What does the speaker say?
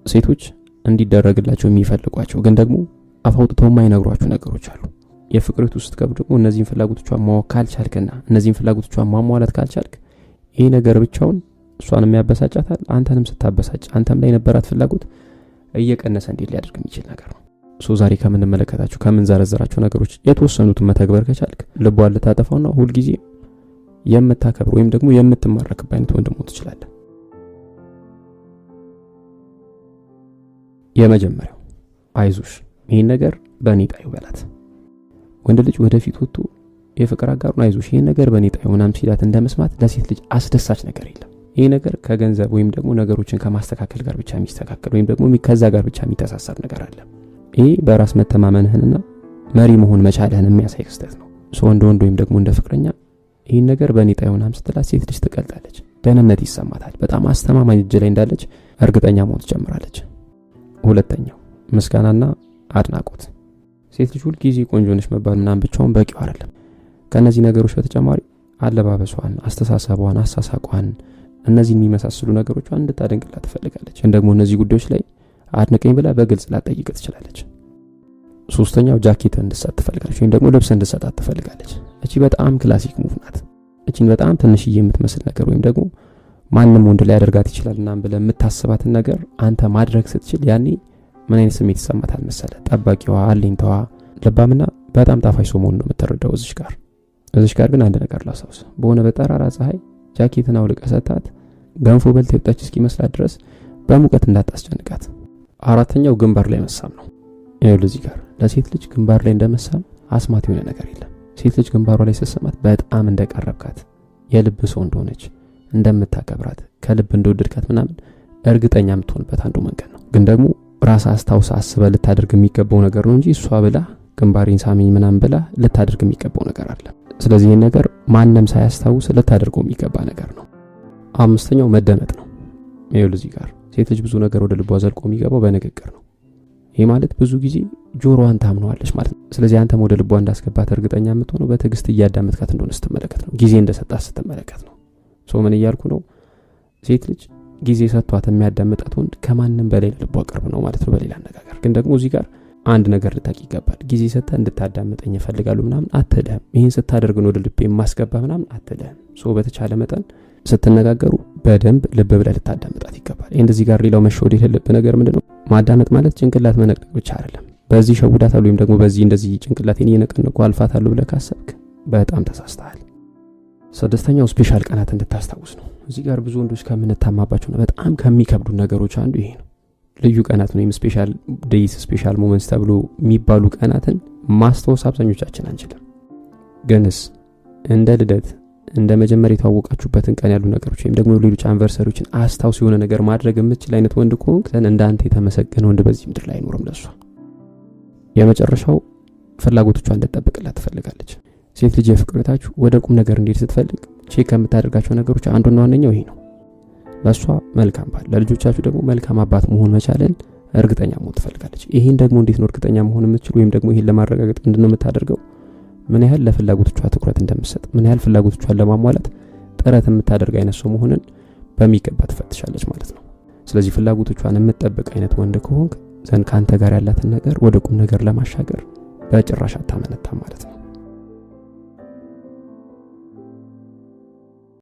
ሴቶች እንዲደረግላቸው የሚፈልጓቸው ግን ደግሞ አፍ አውጥተው የማይነግሯቸው ነገሮች አሉ። የፍቅር ህይወት ውስጥ ስትገቡ ደግሞ እነዚህን ፍላጎቶቿን ማወቅ ካልቻልክና እነዚህን ፍላጎቶቿን ማሟላት ካልቻልክ ይሄ ነገር ብቻውን እሷንም ያበሳጫታል፣ አንተንም ስታበሳጭ አንተም ላይ የነበራት ፍላጎት እየቀነሰ እንዲሄድ ሊያደርግ የሚችል ነገር ነው። So ዛሬ ከምንመለከታቸው ከምንዘረዝራቸው ነገሮች የተወሰኑትን መተግበር ከቻልክ ልቧን ልታጠፋውና ሁልጊዜ የምታከብር ወይም ደግሞ የምትማረክበት አይነት ወንድ መሆን ትችላለህ። የመጀመሪያው አይዞሽ፣ ይሄን ነገር በእኔ ጣዩ በላት። ወንድ ልጅ ወደፊት ወጥቶ የፍቅር አጋሩን አይዞሽ፣ ይሄን ነገር በእኔ ጣዩ ምናምን ሲላት እንደመስማት ለሴት ልጅ አስደሳች ነገር የለም። ይሄ ነገር ከገንዘብ ወይም ደግሞ ነገሮችን ከማስተካከል ጋር ብቻ የሚስተካከል ወይም ደግሞ ከዛ ጋር ብቻ የሚተሳሰር ነገር አለ። ይሄ በራስ መተማመንህንና መሪ መሆን መቻልህን የሚያሳይ ክስተት ነው። So እንደ ወንድ ወይም ደግሞ እንደ ፍቅረኛ ይሄን ነገር በእኔ ጣዩ ምናምን ስትላት ሴት ልጅ ትቀልጣለች፣ ደህንነት ይሰማታል። በጣም አስተማማኝ እጅ ላይ እንዳለች እርግጠኛ መሆን ትጀምራለች። ሁለተኛው ምስጋናና አድናቆት። ሴት ልጅ ሁል ጊዜ ቆንጆ ነሽ መባል ምናምን ብቻውን በቂው አይደለም። ከነዚህ ነገሮች በተጨማሪ አለባበሷን፣ አስተሳሰቧን፣ አሳሳቋን እነዚህን የሚመሳሰሉ ነገሮቿን እንድታደንቅላት ትፈልጋለች። ደግሞ እነዚህ ጉዳዮች ላይ አድንቀኝ ብላ በግልጽ ላትጠይቅ ትችላለች። ሶስተኛው ጃኬት እንድትሰጥ ትፈልጋለች ወይም ደግሞ ልብስ እንድትሰጣት ትፈልጋለች። እቺ በጣም classic move ናት። እቺን በጣም ትንሽዬ የምትመስል ነገር ወይም ደግሞ ማንም ወንድ ላይ ያደርጋት ይችላል ምናምን ብለህ የምታስባትን ነገር አንተ ማድረግ ስትችል ያኔ ምን አይነት ስሜት ይሰማታል መሰለህ? ጠባቂዋ፣ አለኝታዋ፣ ልባምና በጣም ጣፋጭ ሰው መሆኑን ነው የምትረዳው። እዚሽ ጋር ግን አንድ ነገር ላስታውስ። በሆነ በጠራራ ፀሐይ ጃኬትን አውልቀህ ሰጥታት ገንፎ በልታ የወጣች እስኪመስላት ድረስ በሙቀት እንዳታስጨንቃት። አራተኛው ግንባር ላይ መሳም ነው። ይኸውልህ እዚህ ጋር ለሴት ልጅ ግንባር ላይ እንደመሳም አስማት የሆነ ነገር የለም። ሴት ልጅ ግንባሯ ላይ ስትስማት በጣም እንደቀረብካት፣ የልብ ሰው እንደሆነች፣ እንደምታከብራት፣ ከልብ እንደወደድካት ምናምን እርግጠኛ የምትሆንበት አንዱ መንገድ ነው። ግን ደግሞ ራስ አስታውሳ አስበህ ልታደርግ የሚገባው ነገር ነው እንጂ እሷ ብላ ግንባሬን ሳሚኝ ምናምን ብላ ልታደርግ የሚገባው ነገር አለ። ስለዚህ ይሄን ነገር ማንም ሳያስታውስ ልታደርገው የሚገባ ነገር ነው። አምስተኛው መደመጥ ነው። ይኸውልህ እዚህ ጋር ሴት ልጅ ብዙ ነገር ወደ ልቧ ዘልቆ የሚገባው በንግግር ነው። ይሄ ማለት ብዙ ጊዜ ጆሮዋን ታምነዋለች ማለት ነው። ስለዚህ አንተም ወደ ልቧ እንዳስገባት እርግጠኛ የምትሆነው በትዕግስት እያዳመጥካት እንደሆነ ስትመለከት ነው፣ ጊዜ እንደሰጣት ስትመለከት ነው። So ምን እያልኩ ነው? ሴት ልጅ ጊዜ ሰጥቷት የሚያዳምጣት ወንድ ከማንም በላይ ለልቧ ቅርብ ነው ማለት ነው። በሌላ አነጋገር ግን ደግሞ እዚህ ጋር አንድ ነገር ልታውቅ ይገባል። ጊዜ ሰጥተህ እንድታዳምጠኝ እፈልጋለሁ ምናምን አትልህም። ይሄን ስታደርግ ነው ወደ ልቤ የማስገባ ምናምን አትልህም። So በተቻለ መጠን ስትነጋገሩ በደንብ ልብ ብለህ ልታዳምጣት ይገባል። ይሄ እንደዚህ ጋር ሌላው መሸወድ የሌለብህ ነገር ምንድነው? ማዳመጥ ማለት ጭንቅላት መነቅነቅ ብቻ አይደለም። በዚህ ሸውዳታለሁ ወይም ደግሞ በዚህ እንደዚህ ጭንቅላቴን እየነቀነቅኩ አልፋታለሁ ብለህ ካሰብክ በጣም ተሳስተሃል። ስድስተኛው special ቀናት እንድታስታውስ ነው። እዚህ ጋር ብዙ ወንዶች ከምንታማባቸውና በጣም ከሚከብዱ ነገሮች አንዱ ይሄ ነው። ልዩ ቀናት ወይም special days፣ special moments ተብሎ የሚባሉ ቀናትን ማስታወስ አብዛኞቻችን አንችልም። ግንስ እንደ ልደት፣ እንደ መጀመሪያ የተዋወቃችሁበትን ቀን ያሉ ነገሮች ወይም ደግሞ ሌሎች anniversary ዎችን አስታውስ የሆነ ነገር ማድረግ የምትችል አይነት ወንድ ከሆንክ እንዳንተ የተመሰገነ ወንድ በዚህ ምድር ላይ አይኖርም ለሷ። የመጨረሻው ፍላጎቶቿን እንድትጠብቅላት ትፈልጋለች። ሴት ልጅ የፍቅር ህይወታችሁ ወደ ቁም ነገር እንዲሄድ ስትፈልግ check ከምታደርጋቸው ነገሮች አንዱና ዋነኛው ይሄ ነው። ለሷ መልካም ባል፣ ለልጆቻችሁ ደግሞ መልካም አባት መሆን መቻልን እርግጠኛ መሆን ትፈልጋለች። ይሄን ደግሞ እንዴት ነው እርግጠኛ መሆን የምትችል ወይም ደግሞ ይሄን ለማረጋገጥ ምንድነው የምታደርገው? ምን ያህል ለፍላጎቶቿ ትኩረት እንደምትሰጥ፣ ምን ያህል ፍላጎቶቿን ለማሟላት ጥረት የምታደርግ አይነት ሰው መሆንን በሚገባ ትፈትሻለች ማለት ነው። ስለዚህ ፍላጎቶቿን የምትጠብቅ አይነት ወንድ ከሆንክ ዘንድ ካንተ ጋር ያላትን ነገር ወደ ቁም ነገር ለማሻገር በጭራሽ አታመነታም ማለት ነው።